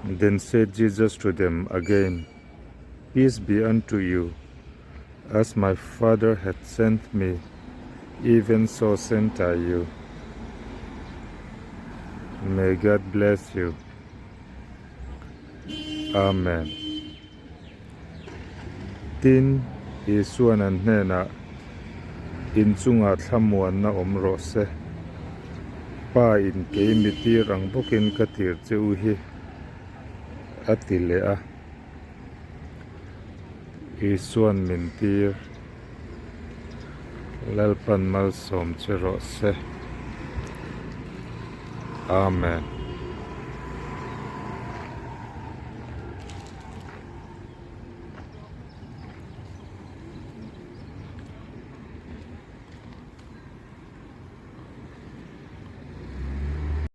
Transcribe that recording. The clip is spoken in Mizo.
Then said Jesus to them again, Peace be unto you. As my Father hath sent me, even so sent I you. May God bless you. Amen. Tin, Isuan an hnenah, In chungah thlamuanna awm rawh se. Pa in kei mi tir ang bawkin ka tir che u hi, a ti leh a. Isuan min tir. Lalpan malsawm che rawh se. Amen.